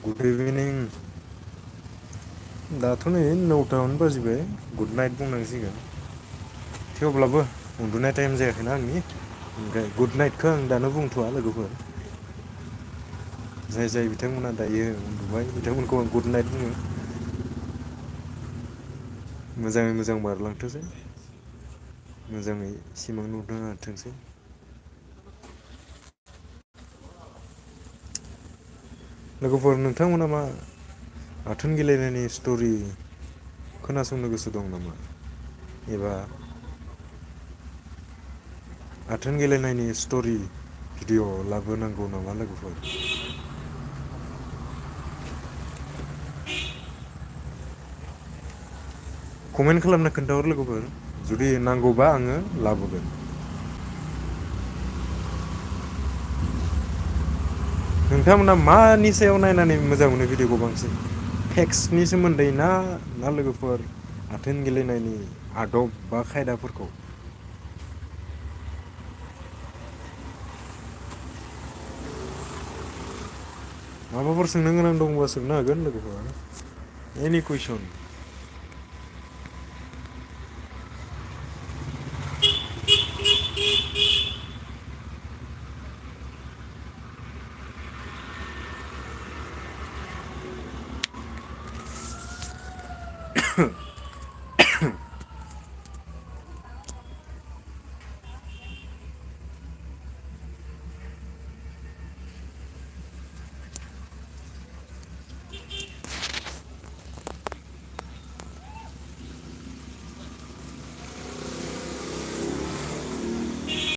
Good इभिनिं। दाथ' नै 9:00 बाजिबाय good night बुंनांसिगोन। थेवब्लाबो उन्दुनाय टाइम जायाखैना आंनि ओमफ्राय गुड नाइटखौ आं दानो बुंथ'वा लोगोफोर। जाय जाय बिथांमोना दायो उन्दुबाय बिथांमोनखौ आं गुड नाइट बुङो। मोजाङै मोजां बारलांथोंसै मोजाङै सिमां नुनो हाथोंसै। लोगोफोर नोंथांमोना मा आथोन गेलेनायनि स्ट'रि खोनासंनो गोसो दं नामा एबा आथोन गेलेनायनि स्ट'रि भिडिअ' लाबोनांगौ नामा लोगोफोर? कमेन्ट खालामना खोन्थाहर लोगोफोर जुदि नांगौबा आङो लाबोगोन। नोंथांमोना मानि सायाव नायनानै मोजां मोनो भिडिअ'खौ बांसिन टेक्सनि सोमोन्दै ना लोगोफोर आथोन गेलेनायनि आदब बा खायदाफोरखौ? माबाफोर सोंनो गोनां दंबा सोंनो हागोन लोगोफोर एनि कुइसन।